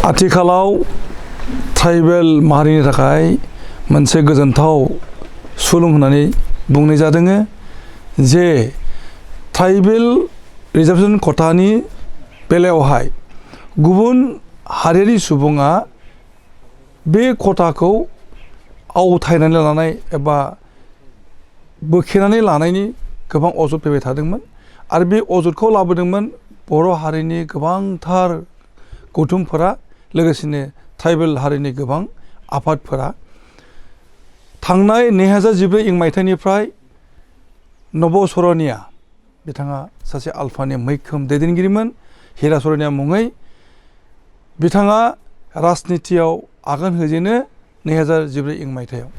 आथिखालाव ट्राइबेल माहारिनि थाखाय मोनसे गोजोनथाव सुलुं होननानै बुंनाय जादों जे ट्राइबेल रिजार्भेशन खथानि बेलायावहाय गुबुन हारियारि सुबुङा बे खथाखौ आवथायनानै लानाय एबा बोखेनानै लानायनि गोबां अजद फैबाय थादोंमोन आरो बे अजदखौ लाबोदोंमोन बर' हारिनि गोबांथार गौथुमफोरा लोगोसेनो ट्राइबेल हारिनि गोबां आफादफोरा थांनाय 2014 मायथाइनिफ्राय नब सरनिया बिथाङा सासे आल्फानि मैखोम दैदेनगिरिमोन हिरा सरनिया मुङै बिथाङा राजनितियाव आगान होजेनो 2014 मायथाइयाव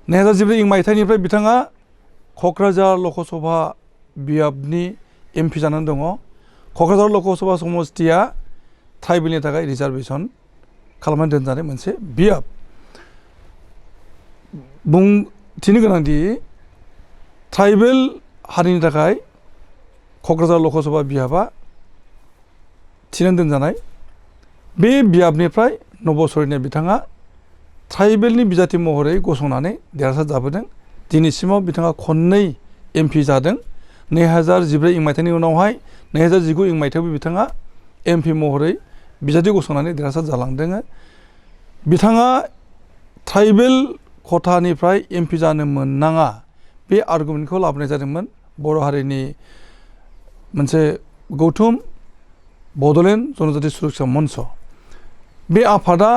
2014 मायथाइनिफ्राय बिथाङा क'क्राझार लकसभा बियाबनि एम.प जानानै दङ। क'क्राझार लकसभा समस्तिया ट्राइबेलनि थाखाय रिजार्भेशन खालामनानै दोनजानाय मोनसे बियाब। बुंथिनो गोनांदि ट्राइबेल हारिनि थाखाय क'क्राझार लकसभा बियाबा थिनानै दोनजानाय बे बियाबनिफ्राय नब सरनिया बिथाङा ट्राइबेलनि बिजाथि महरै गसंनानै देरहासार जाबोदों। दिनैसिमाव बिथाङा खननै एम.प जादों। 2014 मायथाइनि उनावहाय 2019 मायथाइयावबो बिथाङा एम.प महरै बिजाथि गसंनानै देरहासार जालांदों। बिथाङा ट्राइबेल खथानिफ्राय एम.प जानो मोननाङा बे आर्गुमेन्टखौ लाबोनाय जादोंमोन बर' हारिनि मोनसे गौथुम बड'लेण्ड जनजाति सुरक्षा मन्च। बे आफादा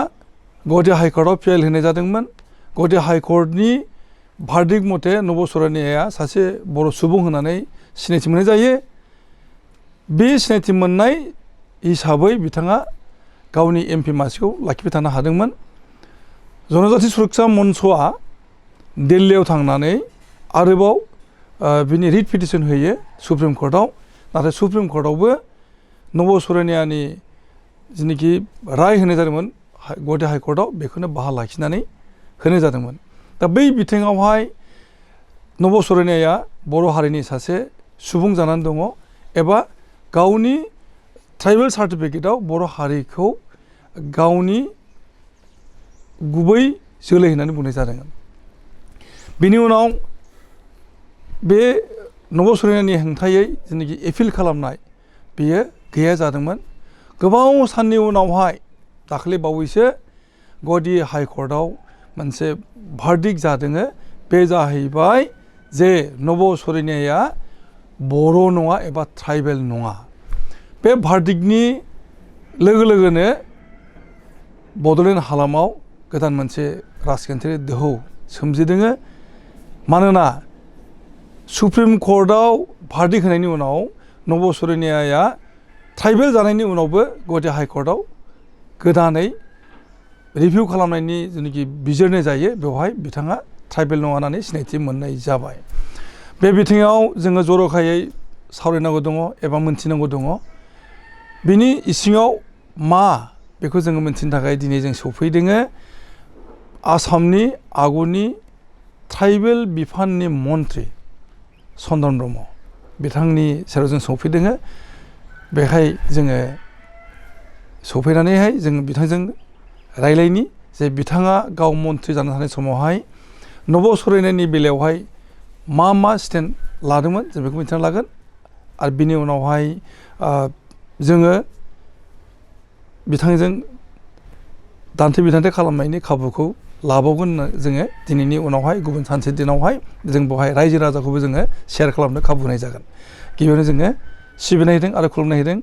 गुवाहाटी हाइकर्टआव पिएल होनाय जादोंमोन। गुवाहाटी हाइकर्टनि भार्डिक्ट मथे नब सरनियाया सासे बर' सुबुं होननानै सिनायथि मोननाय जायो। बे सिनायथि मोननाय हिसाबै बिथाङा गावनि एम.प मासिखौ लाखिबाय थानो हादोंमोन। जनजाति सुरक्षा मन्चआ दिल्लीयाव थांनानै आरोबाव बिनि रिट पिटिसन होयो सुप्रिम कर्टआव। नाथाय सुप्रिम कर्टआवबो नब सरनियानि जिनोखि राय होनाय जादोंमोन गुवाहाटी हाइकर्टआव बेखौनो बाहा लाखिनानै होनाय जादोंमोन। दा बै बिथिङावहाय नब सरनियाया बर' हारिनि सासे सुबुं जानानै दङ एबा गावनि ट्राइबेल सार्टिफिकेटआव बर' हारिखौ गावनि गुबै जोलै होननानै बुंनाय जादों। बेनि उनाव बे नब सरनियानि हेंथायै जिनोखि एपिल खालामनाय बेयो गैया जादोंमोन। गोबाव साननि उनावहाय दाखालि बावैसो गुवाहाटी हाइकर्टआव मोनसे भार्डिक्ट जादों। बे जाहैबाय जे नब सरनियाया बर' नङा एबा ट्राइबेल नङा। बे भार्डिक्टनि लोगो लोगोनो बड'लेण्ड हालामाव गोदान मोनसे राजखान्थियारि दोहौ सोमजिदों। मानोना सुप्रिम कर्टआव भार्डिक्ट होनायनि उनाव नब सरनियाया ट्राइबेल जानायनि उनावबो गुवाहाटी हाइकर्टआव गोदानै रिभिउ खालामनायनि जिनोखि बिजिरनाय जायो बेवहाय बिथाङा ट्राइबेल नङा होननानै सिनायथि मोननाय जाबाय। बे बिथिङाव जोङो जर'खायै सावरायनांगौ दङ एबा मोनथिनांगौ दङ। बिनि इसिङाव मा बेखौ जोङो मोनथिनो थाखाय दिनै जों सफैदों आसामनि आगुनि ट्राइबेल बिफाननि मन्थ्रि चन्दन ब्रह्म बिथांनि सेराव जों सफैदों। बेहाय जोङो सफैनानैहाय जों बिथांजों रायलायनि जे बिथाङा गाव मन्थ्रि जानो थानाय समावहाय नब सरनियानि बेलायावहाय मा स्टेन्ड लादोंमोन जों बेखौ मिथिना लागोन। आरो बिनि उनावहाय जोङो बिथांजों दान्थे बिदान्थे खालामनायनि खाबुखौ लाबावगोन जोङो दिनैनि उनावहाय गुबुन सानसे दिनावहाय जों बेवहाय रायजो राजाखौबो जोङो शेयार खालामनो खाबु होनाय जागोन। गिबियावनो जोङो सिबिनाय होदों आरो खुलुमनाय होदों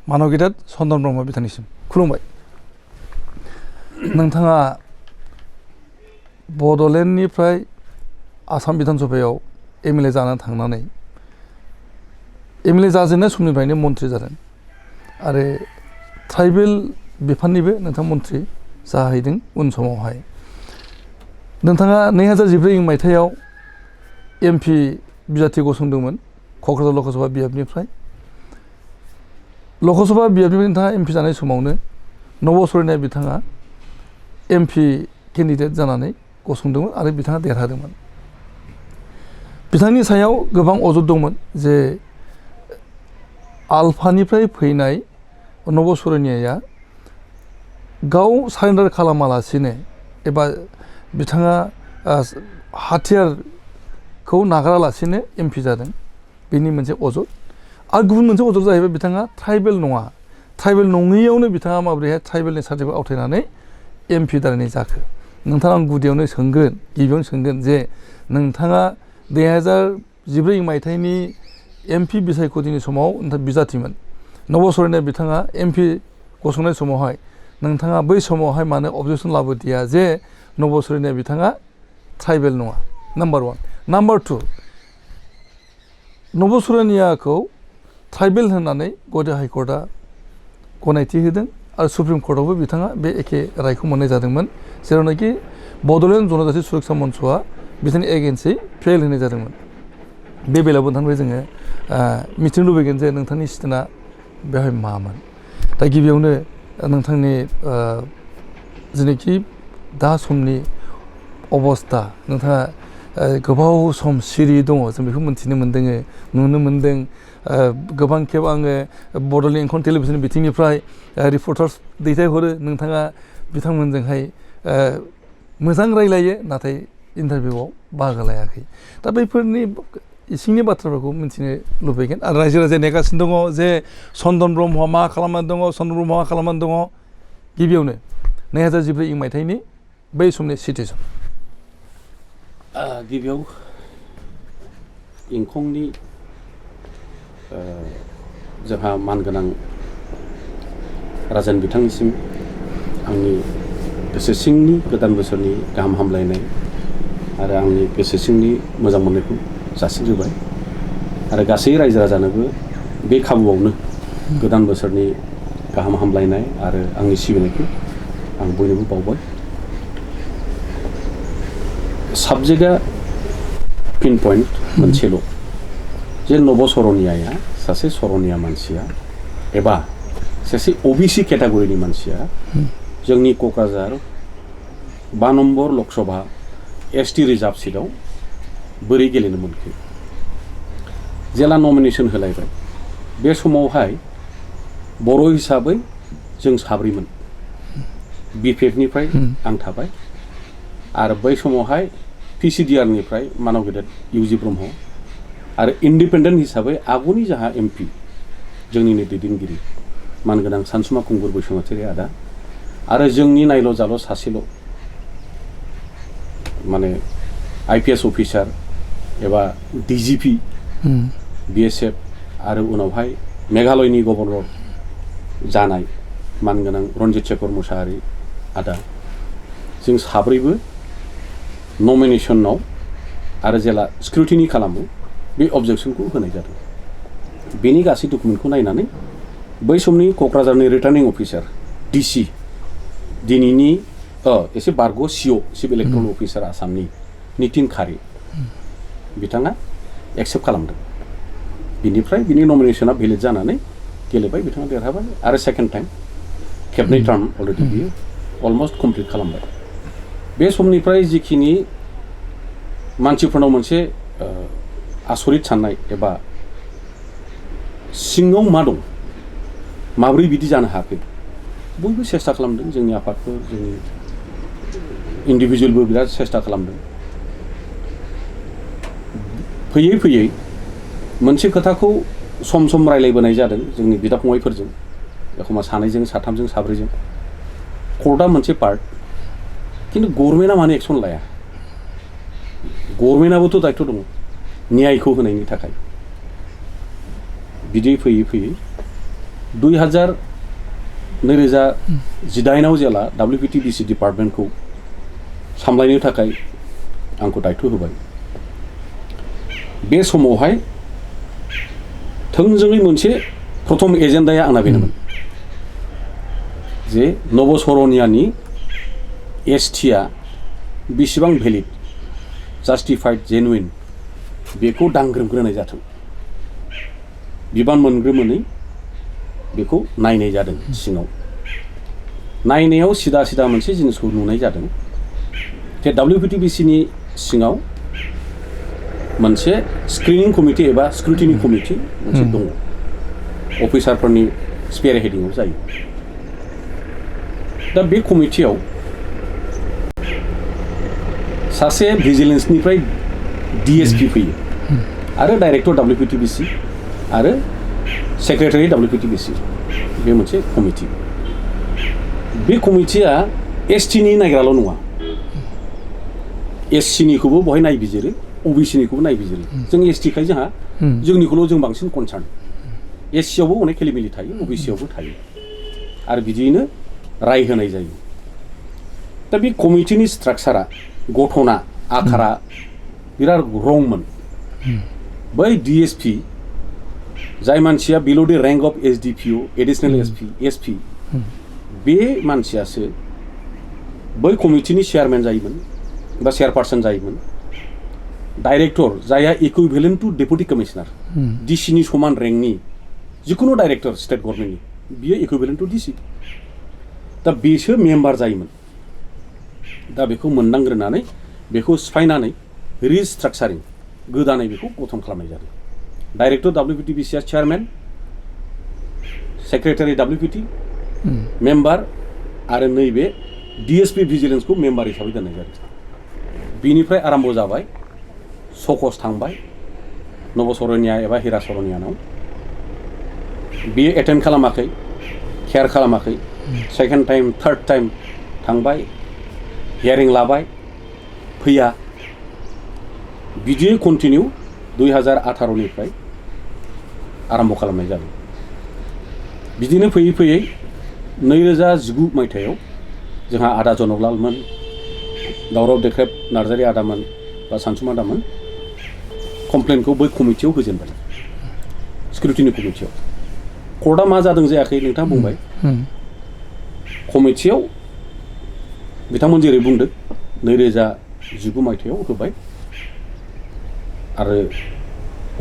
मानब गेदेर चन्दन ब्रह्म बिथांनिसिम खुलुमबाय। नोंथाङा बड'लेण्डनिफ्राय आसाम बिधान सभायाव एम.एल.ए जानानै थांनानै एम.एल.ए जाजेननाय समनिफ्रायनो मन्थ्रि जादों आरो ट्राइबेल बिफाननिबो नोंथां मन्थ्रि जाहैदों उन समावहाय। नोंथाङा 2014 मायथाइयाव एम.प बिजाथि गसंदोंमोन क'क्राझार लकसभा बियाबनिफ्राय। लकसभा बियाबनिफ्राय नोंथाङा एम.प जानाय समावनो नब सरनिया बिथाङा एम.प केन्डिडेट जानानै गसंदोंमोन आरो बिथाङा देरहादोंमोन। बिथांनि सायाव गोबां अजद दंमोन जे आल्फानिफ्राय फैनाय नब सरनियाया गाव सारेन्डार खालामालासिनो एबा बिथाङा हाथियारखौ नागारालासिनो एमपि जादों बेनि मोनसे अजद आरो गुबुन मोनसे अजद जाहैबाय बिथाङा ट्राइबेल नङा ट्राइबेल नङैयावनो बिथाङा माबोरैहाय ट्राइबेलनि सार्टिफिकेट आवथायनानै एमपि दारायनाय जाखो नोंथाङा आं गुदियावनो गिबियावनो सोंगोन जे नोंथाङा 2014 मायथाइनि एमपि बिसायख'थिनि समाव बिजाथिमोन नब' सरेनआ बिथाङा एमपि गसंनाय समावहाय नोंथाङा बै समावहाय मानो अबजेक्सन लाबोदिया जे नब' सरेनआ बिथाङा ट्राइबेल नङा नाम्बार 1 नाम्बार 2 नब' सरेनियाखौ ट्राइबेल होननानै गुवाहाटि हाइकर्टआ गनायथि होदों आरो सुप्रिम कर्टआवबो बिथाङा बे एखे रायखौ मोननाय जादोंमोन जेरावनाखि बड'लेण्ड जनजाति सुरक्षा मन्चआ बिथांनि एगेन्स्टै फेल होनाय जादोंमोन बे बेलायावबो नोंथांनिफ्राय जोङो मिथिनो लुबैगोन जे नोंथांनि स्टेन्डआ बेवहाय मामोन दा गिबियावनो नोंथांनि जेनोखि दा समनि अबस्था नोंथाङा गोबाव सम सिरि दङ जों बेखौ मिथिनो मोन्दों नुनो मोन्दों गोबां खेब आङो बड'लेण्ड इंखं टेलिभिजन बिथिंनिफ्राय रिपर्टार्स दैथायहरो नोंथाङा बिथांमोनजोंहाय मोजां रायलायो नाथाय इन्टारभिउआव बाहागो लायाखै दा बैफोरनि इसिंनि बाथ्राफोरखौ मिथिनो लुबैगोन आरो रायजो राजाया नेगासिनो दङ जे चन्दन ब्रह्मआ मा खालामनानै दङ चन्दन ब्रह्मआ मा खालामनानै दङ गिबियावनो 2014 मायथाइनि बै समनि सिटुवेसन गिबियाव इंखंनि जोंहा मानगोनां राजन बिथांनिसिम आंनि गोसो सिंनि गोदान बोसोरनि गाहाम हामलायनाय आरो आंनि गोसो सिंनि मोजां मोननायखौ जासिग्रोबाय आरो गासै रायजो राजानोबो बे खाबुआवनो गोदान बोसोरनि गाहाम हामलायनाय आरो आंनि सिबिनायखौ आं बयनोबो बावबाय साबजेक्टआ पिन पइन्ट मोनसेल' जे नब' सरनियाया सासे सरनिया मानसिया एबा सासे ओबिसि केटागरिनि मानसिया जोंनि Kokrajhar 5 number Lok Sabha ST reserve सिटआव बोरै गेलेनो मोनखो जेला नमिनेसन होलायबाय बे समावहाय बर' हिसाबै जों साब्रैमोन बिपिएफनिफ्राय आं थाबाय आरो बै समावहाय पिसिडिआरनिफ्राय मानव गेदेर इउजि ब्रह्म आरो इन्डिपेन्डेन्ट हिसाबै आगुनि जाहा एमपि जोंनिनो दैदेनगिरि मानगोनां सानसुमा खुंगुर बैसोमुतियारि आदा आरो जोंनि नायल' जाल' सासेल' माने आइपिएस अफिसार एबा डिजिपि बिएसएफ आरो उनावहाय मेघालयनि गभर्नर जानाय मानगोनां रन्जित शेखर मुसाहारि आदा जों साब्रैबो नमिनेसनाव आरो जेला स्क्रुटिनि खालामो बे अबजेक्सनखौ होनाय जादों बेनि गासै डकुमेन्टखौ नायनानै बै समनि क'क्राझारनि रिटार्निं अफिसार डिसि दिनैनि एसे बारग' सिअ चिफ इलेक्ट'रेल अफिसार आसामनि नितिन खारि बिथाङा एक्सेप्ट खालामदों बिनिफ्राय बिनि नमिनेसना भेलिड जानानै गेलेबाय बिथाङा देरहाबाय आरो सेकेन्ड टाइम खेबनै टार्म अलरेडि बियो अलमस्ट कमप्लिट खालामबाय बे समनिफ्राय जिखिनि मानसिफोरनाव मोनसे आसरित साननाय एबा सिङाव मा दं माब्रै बिदि जानो हायाखै बयबो सेस्था खालामदों जोंनि आफादफोर जोंनि इन्डिभिजुवेलबो बिराद सेस्था खालामदों फैयै फैयै मोनसे खोथाखौ सम सम रायलायबोनाय जादों जोंनि बिदा फंबायफोरजों एखम्बा सानैजों साथामजों साब्रैजों कर्टआ मोनसे पार्ट खिन्थु गभर्नमेन्टआ मानो एक्सन लाया गभर्नमेन्टआबोथ' दायथ' दङ न्यायखौ होनायनि थाखाय बिदि फैयै फैयै 2018आव जेला WPTDC डिपार्टमेन्टखौ सामलायनो थाखाय आंखौ दायथ' होबाय बे समावहाय थोंजोङै मोनसे प्रथम एजेन्डाया आंना बेनोमोन जे नब' सरनियानि एसटिआ बेसेबां भेलिड जास्टिफाइड जेनुइन बेखौ दांग्रोमग्रोनाय जाथों बिबान मोनग्रोमोनै बेखौ नायनाय जादों सिङाव नायनायाव सिदा सिदा मोनसे जिनिसखौ नुनाय जादों जे WPTDCनि सिङाव मोनसे स्क्रिनिं कमिटि एबा स्क्रुटिनि कमिटि मोनसे दङ अफिसारफोरनि स्पेयार हेडिंआव जायो दा बे कमिटियाव सासे भिजिलेन्सनिफ्राय DSP फैयो आरो डाइरेक्टर WPTBC आरो सेक्रेटारि WPTBC बे मोनसे कमिटि बे कमिटिया STनि नायग्राल' नङा SCनिखौबो बहाय नायबिजिरो OBCनिखौबो नायबिजिरो जों STखाय जोंनिखौल' जों बांसिन कनसार्न SCआवबो अनेक खेलिमेलि थायो OBCआवबो थायो आरो बिदियैनो राय होनाय जायो दा बे कमिटिनि स्ट्राक्चारा गठना आकारा बिराद रंमोन बै DSP जाय मानसिया बिल' द रेंक अफ SDPO एडिशनेल SP बे मानसियासो बै कमिटिनि चेयारमेन जायोमोन बा चेयारपार्सन जायोमोन डाइरेक्टर जायहा इकुइभेलेन्ट टु डेपुटि कमिशनार DCनि समान रेंकनि जिखुनु डाइरेक्टर स्टेट गभर्नमेन्टनि बियो इकुइभेलेन्ट टु DC दा बेसो मेम्बार जायोमोन दा बेखौ मोननांग्रोनानै बेखौ सिफायनानै रिस्ट्राक्चारिं गोदानै बेखौ गठन खालामनाय जादों डाइरेक्टर WPTBCआ चेयारमेन सेक्रेटारि WPT मेम्बार आरो नैबे DSP भिजिलेन्सखौ मेम्बार हिसाबै दोननाय जादों बिनिफ्राय आरम्भ जाबाय सकस थांबाय नबसरनिया एबा हिरासरनियानाव बियो एटेन्ड खालामाखै केयार खालामाखै सेकेन्ड टाइम थार्ड टाइम थांबाय हियारिं लाबाय फैया बिदियै कन्टिनिउ 2018निफ्राय आरम्भ खालामनाय जादों बिदिनो फैयै फैयै 2019 मायथाइयाव जोंहा आदा जनकलालमोन दावराव देख्रेब नार्जारि आदामोन बा सानसुम आदामोन कमप्लेनखौ बै कमिटियाव होजेनबाय स्क्रुटिनि कमिटियाव कर्टआ मा जादों जायाखै नोंथाङा बुंबाय कमिटियाव बिथांमोन जेरै बुंदों 2019 मायथाइयाव होबाय आरो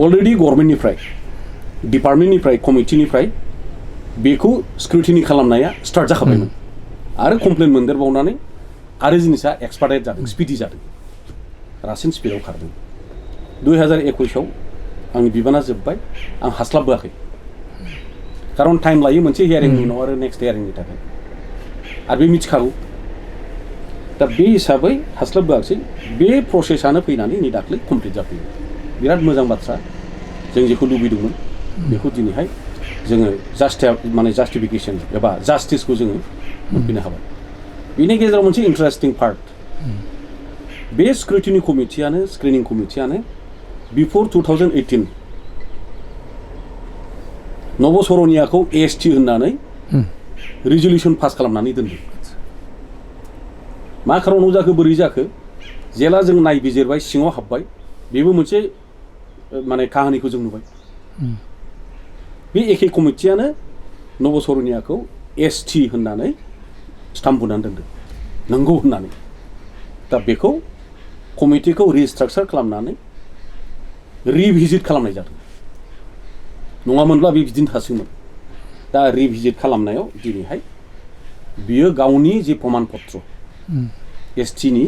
अलरेडि गभर्नमेन्टनिफ्राय डिपार्टमेन्टनिफ्राय कमिटिनिफ्राय बेखौ स्क्रुटिनि खालामनाया स्टार्ट जाखाबायमोन आरो कमप्लेन मोनदेरबावनानै आरो जिनिसा एक्सपार्टेड जादों स्पिडि जादों रासिन स्पिडआव खारदों 2021आव आंनि बिबाना जोब्बाय आं हास्लाबबोआखै खारन टाइम लायो मोनसे हियारिंनि उनाव आरो नेक्स्ट हियारिंनि थाखाय आरो बे मिथिखागौ दा बे हिसाबै हास्लाबबोआखै बे प्रसेसआनो फैनानै नै दाख्लै कमप्लिट जाफैयो बिराद मोजां बाथ्रा जों जेखौ लुबैदोंमोन बेखौ दिनैहाय जोङो जास्टिफिकेसन एबा जास्टिसखौ जोङो मोनफिननो हाबाय बेनि गेजेराव मोनसे इन्टारेस्टिं पार्ट बे स्क्रुटिनि कमिटियानो स्क्रिनिं कमिटियानो बिफोर 2018 नबसरनियाखौ ST होननानै रिजलिउसन पास खालामनानै दोनदों मा खारनाव जाखो बोरै जाखो जेला जों नायबिजिरबाय सिङाव हाबबाय बेबो मोनसे काहानिखौ जों नुबाय बे एखे कमिटियानो नबसरनियाखौ ST होननानै स्टाम्प होनानै दोनदों नंगौ होननानै दा बेखौ कमिटिखौ रिस्ट्राक्चार खालामनानै रिभिजिट खालामनाय जादों नङामोनब्ला बे बिदिनो थासिगौमोन दा रिभिजिट खालामनायाव दिनैहाय बियो गावनि जि प्रमान पत्र STनि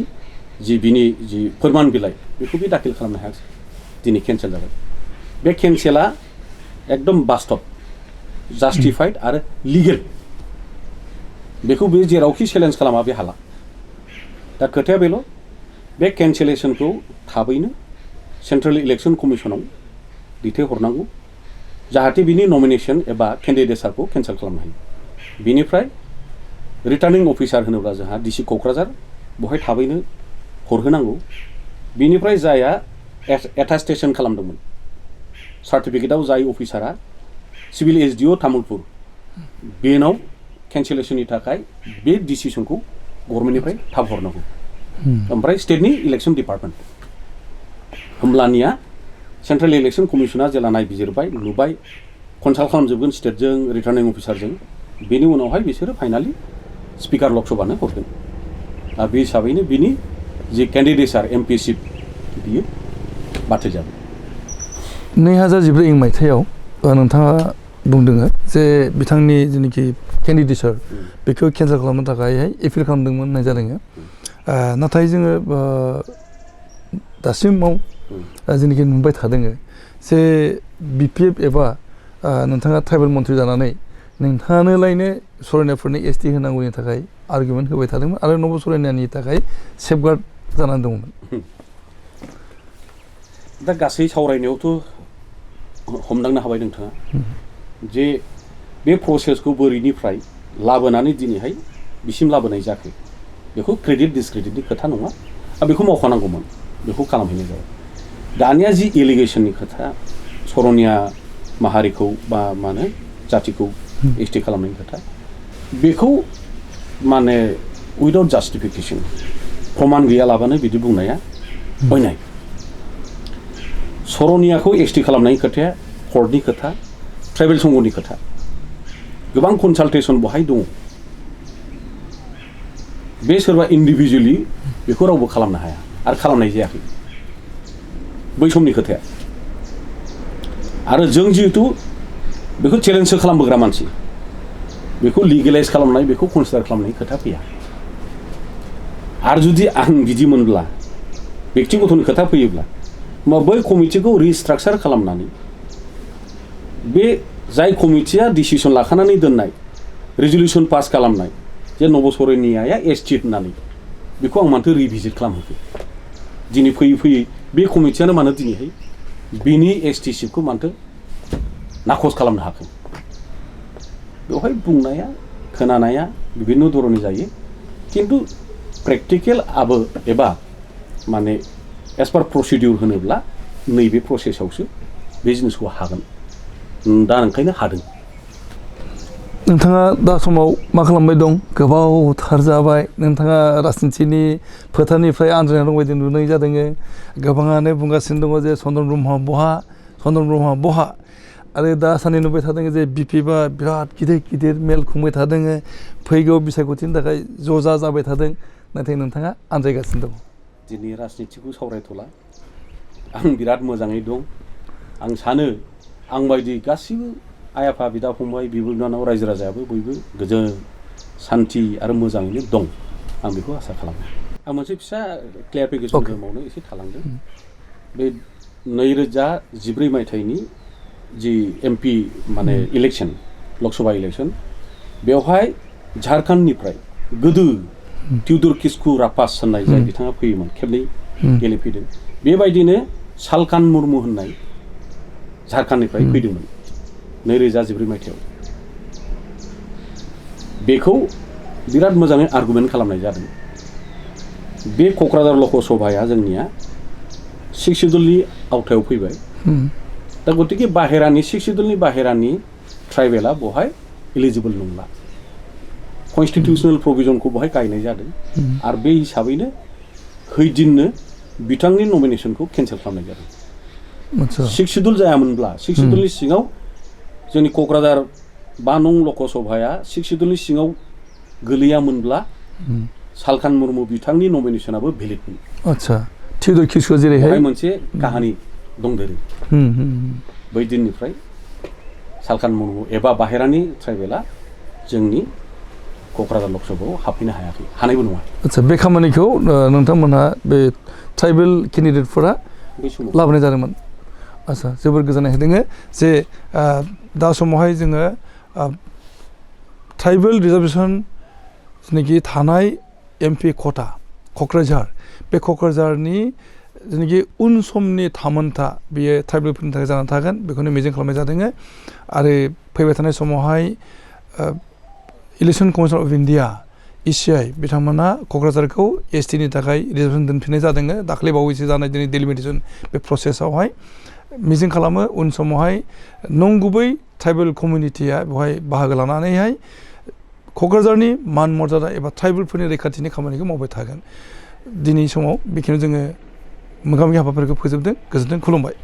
बिनि जि फोरमान बिलाइ बेखौ बे दाखिल खालामनो हायाखै दिनै केन्सेल जाबाय बे केन्सेला एकदम बास्तब जास्टिफाइड आरो लिगेल बेखौ बे जेरावखि चेलेन्ज खालामा बे हाला दा खोथाया बेल' बे केन्सेलेसनखौ थाबैनो सेन्ट्रेल इलेक्सन कमिसनाव दैथायहरनांगौ जाहाथे बिनि नमिनेसन एबा केन्डिडेटसारखौ केन्सेल खालामनो हायो बिनिफ्राय रिटार्निं अफिसार होनोब्ला जोंहा DC क'क्राझार बहाय थाबैनो हरहोनांगौ बिनिफ्राय जाया एटास्टेसन खालामदोंमोन सार्टिफिकेटआव जाय अफिसारा सिभिल SDO तामुलपुर बेनाव केन्सेलेसननि थाखाय बे डिसिसनखौ गभर्नमेन्टनिफ्राय थाब हरनांगौ ओमफ्राय स्टेटनि इलेक्सन डिपार्टमेन्ट होमब्लानिया सेन्ट्रेल इलेक्सन कमिसना जेला नायबिजिरबाय नुबाय कनसाल्ट खालामजोबगोन स्टेटजों रिटार्निं अफिसारजों बेनि उनावहाय बिसोरो फाइनालि स्पिकार लकसभानो हरगोन आरो बे हिसाबैनो बिनि जि केन्डिडेटसार MP सिट बियो बाथिल जाबाय 2014 मायथाइयाव नोंथाङा बुंदों जे बिथांनि जेनाखि केन्डिडेटसार बेखौ केन्सेल खालामनो थाखायहाय एपिल खालामदोंमोन होननाय जादों नाथाय जोङो दासिमाव जेनाखि नुबाय थादों जे BPF एबा नोंथाङा ट्राइबेल मन्थ्रि जानानै नोंथाङानोलायनो सर'नियाफोरनि ST होनांगौनि थाखाय आर्गुमेन्ट होबाय थादोंमोन आरो नबसरनियानि थाखाय सेफगार्ड जानानै दंमोन। दा गासै सावरायनायावथ' हमदांनो हाबाय नोंथाङा जे बे प्रसेसखौ बोरैनिफ्राय लाबोनानै दिनैहाय बिसिम लाबोनाय जाखो बेखौ क्रेडिट डिसक्रेडिटनि खोथा नङा आरो बेखौ मावखानांगौमोन बेखौ खालामहैनाय जाबाय। दानिया जि एलिगेसननि खोथा सरनिया माहारिखौ बा मा होनो जातिखौ एसटि खालामनायनि खोथा बेखौ माने उइदाउट जास्टिफिकेसन प्रमान गैयालाबानो बिदि बुंनाया अयनाय। सरनियाखौ एसटि खालामनायनि खोथाया कर्टनि खोथा ट्राइबेल संघनि खोथा गोबां कनसालटेसन बहाय दङ। बे सोरबा इन्डिभिजुवेलि बेखौ रावबो खालामनो हाया आरो खालामनाय जायाखै बै समनि खोथाया। आरो जों जिहेतु बेखौ चेलेन्जसो खालामबोग्रा मानसि बेखौ लिगेलाइज खालामनाय बेखौ कनसिडार खालामनाय खोथा फैया। आरो जुदि आं बिदिमोनब्ला बेक्तिगतनि खोथा फैयोब्ला होमबा बै कमिटिखौ रिस्ट्राक्चार खालामनानै बे जाय कमिटिया डिसिसन लाखानानै दोननाय रेजुलिउसन पास खालामनाय जे नबसरनियाया एसटि होननानै बेखौ आं मानोथो रिभिजिट खालामहोखो दिनै फैयै फैयै बे कमिटियानो मानो दिनैहाय बिनि एसटिसिपखौ मानोथो नाखस खालामनो हाखो। बेवहाय बुंनाया खोनानाया बिभिन्न धरननि जायो खिन्थु प्रेक्टिकेल आबो एबा माने एस पार प्रसिडिउर होनोब्ला नैबे प्रसेसआवसो बे जिनिसखौ हागोन दा ओंखायनो हादों। नोंथाङा दा समाव मा खालामबाय दं? गोबावथार जाबाय नोंथाङा राजनितिनि फोथारनिफ्राय आनज्रायना दंबायदि नुनाय जादों। गोबाङानो बुंगासिनो दङ जे चन्द्रन ब्रह्मआ बहा आरो दासान्दि नुबाय थादों जे बिपिबा बिराद गिदिर गिदिर मेल खुंबाय थादों फैगौ बिसायख'थिनि थाखाय ज'जा जाबाय थादों नाथाय नोंथाङा आनज्रायगासिनो दङ। दिनै राजनितिखौ सावरायथ'ला आं बिराद मोजाङै दं। आं सानो आं बायदि गासिबो आइ आफा बिदा फंबाय बिब' बिनानाव रायजो राजायाबो बयबो गोजोन सान्थि आरो मोजाङैनो दं आं बेखौ आसा खालामो। आं मोनसे फिसा क्लियारिफिकेसन होबावनो एसे थालांदों। बे 2013 मायथाइनि जि एम.प माने इलेक्सन लकसभा इलेक्सन बेवहाय झारखन्डनिफ्राय गोदो टिउदर किस्कु रापास होननाय जाय बिथाङा फैयोमोन खेबनै गेलेफैदों बेबायदिनो सालकान मुर्मु होननाय झारखन्डनिफ्राय फैदोंमोन 2013 मायथाइयाव। बेखौ बिराद मोजाङै आर्गुमेन्ट खालामनाय जादों। बे क'क्राझार लकसभाया जोंनिया 6 सिडुलनि आवथायाव फैबाय। दा गतिके बाहेरानि 6 सिडुलनि बाहेरानि ट्राइबेला बहाय इलिजिबल नंला। कन्स्टिटिउसनेल प्रभिजनखौ बहाय गायनाय जादों आरो बे हिसाबैनो हैदिननो बिथांनि नमिनेसनखौ केन्सेल खालामनाय जादों। 6 सिडुल जायामोनब्ला 6 सिडुलनि सिङाव जोंनि क'क्राझार 5 नं लकसभाया 6 सिडुलनि सिङाव गोलैयामोनब्ला सालकान मुर्मु बिथांनि नमिनेसनाबो भेलिडमोन। आच्छा टिउदर किस्कुआ जेरैहाय मोनसे काहानि दंदेरो। बै दिननिफ्राय सालकान मुर्मु एबा बाहेरानि ट्राइबेला जोंनि क'क्राझार लकसभायाव हाबफैनो हायाखै हानायबो नङा। आच्छा बे खामानिखौ नोंथांमोनहा बे ट्राइबेल केन्डिडेटफोरा लाबोनाय जादोंमोन। आच्छा जोबोर गोजोननाय होदों जे दा समावहाय जोङो ट्राइबेल रिजार्भेसन जेनाखि थानाय एम.प खथा क'क्राझार बे क'क्राझारनि जेनाखि उन समनि थामोनथा बेयो ट्राइबेलफोरनि थाखाय जानानै थागोन बेखौनो मिजिं खालामनाय जादों। आरो फैबाय थानाय समावहाय election commission of India ECI बिथांमोना क'क्राझारखौ एसटिनि थाखाय रिजार्भेसन दोनफिननाय जादों। दाख्लै बावैसो जानाय दिनै डेलिमिटेसन बे प्रसेसआवहाय मिजिं खालामो उन समावहाय नंगुबै ट्राइबेल कमिउनिटिया बेवहाय बाहागो लानानैहाय क'क्राझारनि मान मर्यादा एबा ट्राइबेलफोरनि रैखाथिनि खामानिखौ मावबाय थागोन। दिनै समाव बेखिनियाव जोङो मोगा मोगि हाबाफारिखौ फोजोबदों। गोजोन्थों, खुलुमबाय।